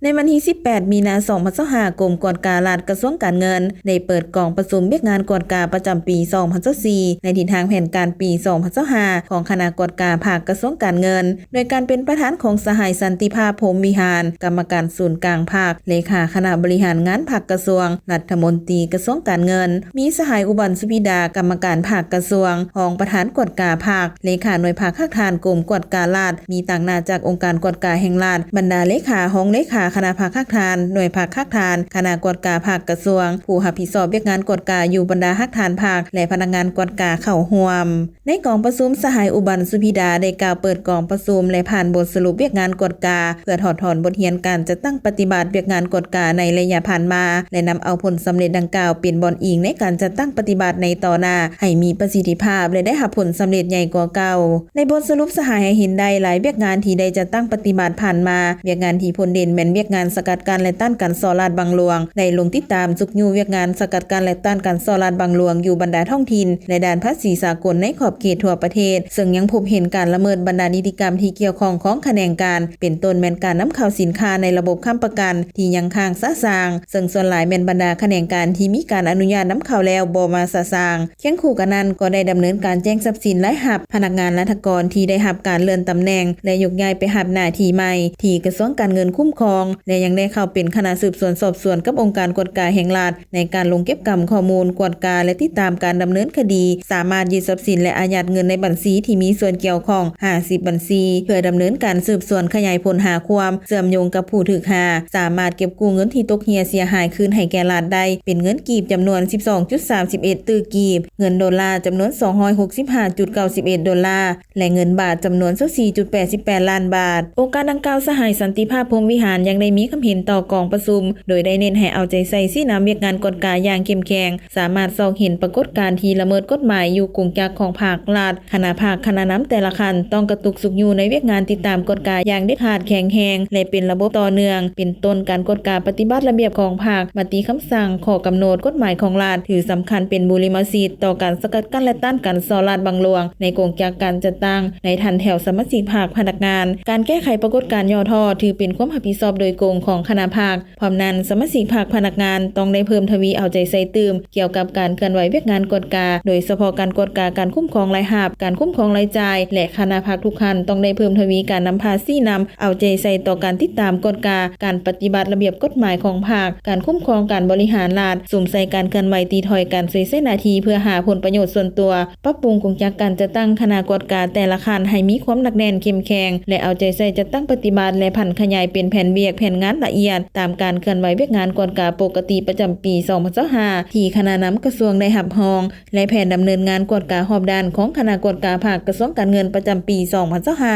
ໃນວັນທີສິບແປດ ມີນາ ສອງພັນຊາວຫ້າ ກົມກວດກາລັດ ກະຊວງການເງິນ ໄດ້ເປີດກອງປະຊຸມວຽກງານກວດກາປະຈຳປີ ສອງພັນຊາວສີ່ ໃນທິດທາງແຜນການປີ ສອງພັນຊາວຫ້າ ຂອງຄະນະກວດກາພັກກະຊວງການເງິນ ໂດຍການເປັນປະທານຂອງສະຫາຍ ສັນຕິພາບ ພົມວິຫານ ກຳມະການສູນກາງພັກ, ເລຂາຄະນະບໍລິຫານງານພັກກະຊວງ, ລັດຖະມົນຕີກະຊວງການເງິນ, ມີສະຫາຍ ອຸບັນ ສຸພິດາ ກຳມະການພັກກະຊວງ, ຮອງປະທານກວດກາພັກ, ເລຂາໜ່ວຍພັກຮາກຖານກົມກວດກາລັດ, ມີຕາງໜ້າຈາກອົງການກວດກາແຫ່ງລັດ, ບັນດາເລຂາ, ຮອງເລຂາຄະນະພັກຮາກຖານ, ໜ່ວຍພັກຮາກຖານ, ຄະນະກວດກາພັກກະຊວງ, ຜູ້ຮັບຜິດຊອບວຽກງານກວດກາຢູ່ບັນດາຮາກຖານພັກ ແລະ ພະນັກງານກວດກາເຂົ້າຮ່ວມ. ໃນກອງປະຊຸມ, ສະຫາຍ ອຸບັນ ສຸພິດາ ໄດ້ກ່າວເປີດກອງປະຊຸມ ແລະ ຜ່ານບົດສະຫຼຸບວຽກງານກວດກາ ເພື່ອຖອດຖອນບົດຮຽນການຈັດຕັ້ງປະຕິບັດວຽກງານກວດກາໃນໄລຍະຜ່ານມາ ແລະ ນຳເອົາຜົນສຳເລັດດັ່ງກ່າວເປັນບ່ອນອີງໃນການຈັດຕັ້ງປະຕິບັດໃນຕໍ່ໜ້າໃຫ້ມີປະສິດທິພາບ ແລະ ໄດ້ຮັບຜົນສຳເລັດໃຫຍ່ກວ່າເກົ່າ. ໃນບົດສະຫຼຸບ, ສະຫາຍໃຫ້ເຫັນໄດ້ຫຼາຍວຽກງານທີ່ໄດ້ຈັດຕັ້ງປະຕິບັດຜ່ານມາ. ວຽກງານທີ່ພົ້ນເດັ່ນແມ່ນວຽກງານສະກັດກັ້ນ ແລະ ຕ້ານການສໍ້ລາດບັງຫຼວງ, ໄດ້ລົງຕິດຕາມຊຸກຍູ້ວຽກງານສະກັດກັ້ນ ແລະ ຕ້ານການສໍ້ລາດບັງຫຼວງຢູ່ບັນດາທ້ອງຖິ່ນ ແລະ ດ່ານພາສີສາກົນໃນຂອບເຂດທົ່ວປະເທດ, ເຊິ່ງຍັງພົບເຫັນການລະເມີດບັນດານິຕິກຳທີ່ກ່ຽວຂ້ອງຂອງຂະແໜງການ, ເປັນຕົ້ນແມ່ນການນຳເຂົ້າສິນຄ້າໃນລະບົບຄ້ຳປະກັນທີ່ຍັງຄ້າງຊາຊາງ, ເຊິ່ງສ່ວນຫຼາຍແມ່ນບັນດາຂະແໜງການທີ່ມີການອະນຸຍາດນຳເຂົ້າແລ້ວບໍ່ມາຊະຊາງ. ຄຽງຄູ່ກັນນັ້ນ, ກໍໄດ້ດຳເນີນການແຈ້ງຊັບສິນລາຍຮັບພະນັກງານລັດຖະກອນທີ່ໄດ້ຮັບການເລື່ອນຕຳແໜ່ງ ແລະ ຍົກຍ້າຍໄປຮັບໜ້າທີ່ໃໝ່ທີ່ກະຊວງການເງິນຄຸ້ມຄອງ ແລະ ຍັງໄດ້ເຂົ້າເປັນຄະນະສືບສວນສອບສວນກັບອົງການກວດກາແຫ່ງລັດ ໃນການລົງເກັບກຳຂໍ້ມູນ, ກວດກາ ແລະ ຕິດຕາມການດຳເນີນຄະດີ, ສາມາດຍຶດຊັບສິນ ແລະ ອາຍັດເງິນໃນບັນຊີທີ່ມີສ່ວນກ່ຽວຂ້ອງ ຫ້າສິບບັນຊີ ເພື່ອດຳເນີນການສືບສວນຂະຫຍາຍຜົນຫາຄວາມເຊື່ອມໂຍງກັບຜູ້ຖືກຫາ, ສາມາດເກັບກູ້ເງິນທີ່ຕົກເຮ່ຍເສຍຫາຍຄືນໃຫ້ແກ່ລັດໄດ້ ເປັນເງິນກີບຈຳນວນ ສິບສອງຈຸດສາມສິບເອັດ ຕື້ກີບ, ເງິນໂດລາຈຳນວນ ສອງຮ້ອຍຫົກສິບຫ້າຈຸດເກົ້າສິບເອັດ ໂດລາ ແລະ ເງິນບາດຈຳນວນ ຊາວສີ່ຈຸດແປດສິບແປດລ້ານບາດ. ໂອກາດດັ່ງກ່າວ, ສະຫາຍ ສັນຕິພາບ ພົມວິຫານ ຍັງໄດ້ມີຄຳເຫັນຕໍ່ກອງປະຊຸມ ໂດຍໄດ້ເນັ້ນໃຫ້ເອົາໃຈໃສ່ຊີ້ນຳວຽກງານກວດກາຢ່າງເຂັ້ມແຂງ, ສາມາດຊອກເຫັນປາກົດການທີ່ລະເມີດກົດໝາຍຢູ່ກົງຈັກຂອງພັກ, ລັດ, ຄະນະພັກ, ຄະນະນຳແຕ່ລະຂັ້ນ ຕ້ອງກະຕຸກຊຸກຍູ້ໃນວຽກງານຕິດຕາມກວດກາຢ່າງເດັດຂາດ, ແຂງແຮງ ແລະ ເປັນລະບົບຕໍ່ເນື່ອງ, ເປັນຕົ້ນການກວດກາປະຕິບັດລະບຽບຂອງພັກ, ມະຕິຄຳສັ່ງ, ຂໍ້ກຳນົດ, ກົດໝາຍຂອງລັດ, ຖືສຳຄັນເປັນບູລິມະສິດຕໍ່ການສະກັດກັ້ນ ແລະ ຕ້ານການສໍ້ລາດບັງຫຼວງໃນກົງຈັກການຈັດຕັ້ງ ໃນຖັນແຖວສະມາຊິກພັກ, ພະນັກງານ. ການແກ້ໄຂປາກົດການຫຍໍ້ທໍ້ຖືເປັນຄວາມຮັບຜິດຊອບໂດຍກົງຂອງຄະນະພັກ. ພ້ອມນັ້ນ, ສະມາຊິກພັກ, ພະນັກງານຕ້ອງໄດ້ເພີ່ມທະວີເອົາໃຈໃສ່ຕື່ມກ່ຽວກັບການເຄື່ອນໄຫວວຽກງານກວດກາ, ໂດຍສະເພາະການກວດກາການຄຸ້ມຄອງລາຍຮັບ, ການຄຸ້ມຄອງລາຍຈ່າຍ ແລະ ຄະນະພັກທຸກຂັ້ນຕ້ອງໄດ້ເພີ່ມທະວີການນຳພາຊີ້ນຳ ເອົາໃຈໃສ່ຕໍ່ການຕິດຕາມກວດກາການປະຕິບັດລະບຽບກົດໝາຍຂອງພັກ, ການຄຸ້ມຄອງການບໍລິຫານລັດ, ສຸມໃສ່ການເຄື່ອນໄຫວຕີຖອຍການຊ່ວຍໃຊ້ໜ້າທີ່ເພື່ອຫາຜົນປະໂຫຍດສ່ວນຕົວ. ປັບປຸງກົງຈັກການຈັດຕັ້ງຄະນະກວດກາແຕ່ລະຂັ້ນໃຫ້ມີຄວາມໜັກແໜ້ນເຂັ້ມແຂງ ແລະ ເອົາໃຈໃສ່ຈັດຕັ້ງປະຕິບັດ ແລະ ຜັນຂະຫຍາຍເປັນແຜນວຽກ, ແຜນງານລະອຽດ ຕາມການເຄື່ອນໄຫວວຽກງານກວດກາປົກກະຕິປະຈຳປີ ສອງພັນຊາວຫ້າ ທີ່ຄະນະນຳກະຊວງໄດ້ຮັບຮອງ ແລະ ແຜນດຳເນີນງານກວດກາຮອບດ້ານຂອງຄະນະກວດກາພັກກະຊວງການເງິນປະຈຳປີ ສອງພັນຊາວຫ້າ.